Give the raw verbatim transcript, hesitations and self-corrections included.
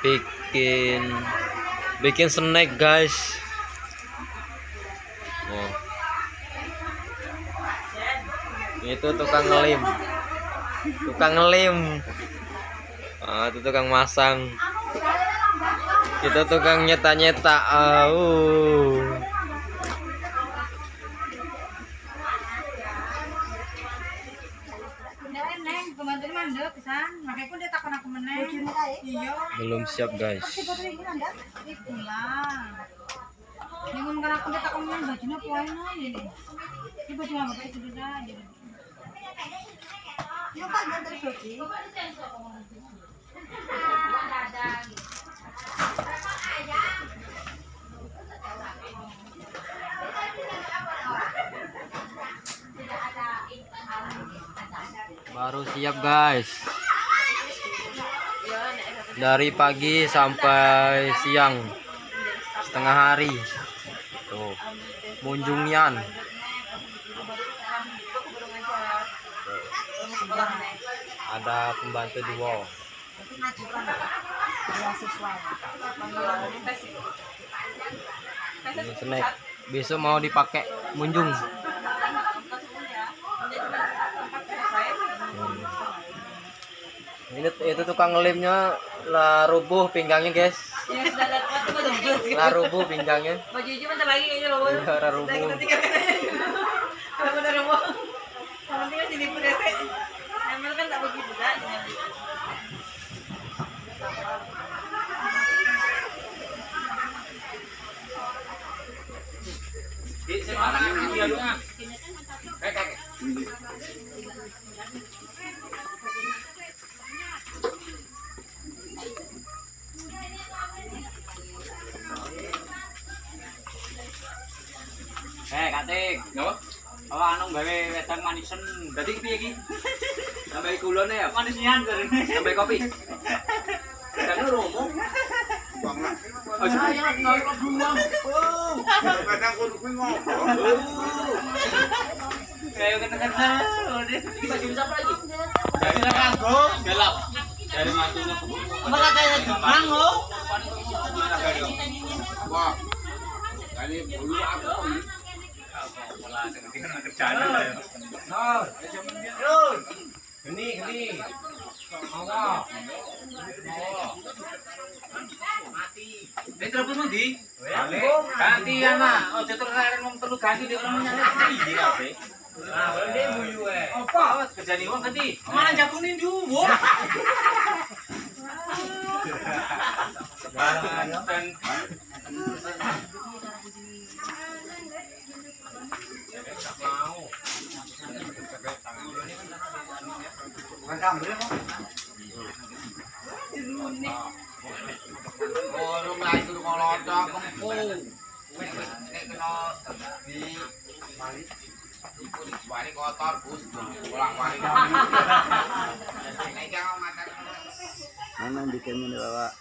Bikin, bikin snack, guys. Oh. Itu tukang ngelim. Tukang ngelim. Ah, itu tukang masang. Itu tukang nyetak-nyetak. Au. Neng, pembantu mandek pisan. Makanya pun dia takon aku meneh. Bojone kae? Iya. Belum siap, guys. Pasti botol ini mandek? Itulah. Dia ngomong aku dia takon meneh, bajunya apa aja ini. Ini baju apa, Pak? Itu dah, dia. Ini kan dari Bobby. Baru siap, guys. Dari pagi sampai siang, setengah hari. Tuh, munjungian. Ada pembantu dua. Ini snack. Besok mau dipakai munjung. Hmm. Ini, itu tukang ngelimnya lah rubuh pinggangnya, guys. Lah rubuh pinggangnya. Baju hijau bentar lagi kayaknya loh. Iya, lah rubuh. Kita tinggal. Kalau udah rubuh. Kalau dia sini pun resek. Emang kan tak begitu, kan? Eh, Kak Tik. Ngapa? Apa anu gawe wedang manisen? Dadi kepiye iki? Tambahi gulone ya? Manis nian, Sir. Tambahi kopi. Kan romo. Bang lah. Oh, saya ngawi buang. Oh. Kadang kudu kuwi ngopo. Kayak kena-kena. Iki baju siapa lagi? Dari Ranggo. Gelap. Dari mantune. Apa katanya Jepang, lo? Wah. Ini dulu aku. Geni, geni. Mawa. Mawa. Mati. Wis terus nanti. Ganti ana. Ojo terus leren wong telu ganti di orang nyari. Iya, Be. Nah, wong dia guyu, eh. Apa? Awas kerjaan wong ganti. Mana jago nih, Ju? Wah. Sekarang ayo. Urung lagi kudu ngolodok kempu. Nek kena di iku di balik kotor, Gus. Bolak-balik. Nek jangan makan. Mana bikinnya nih, Bapak?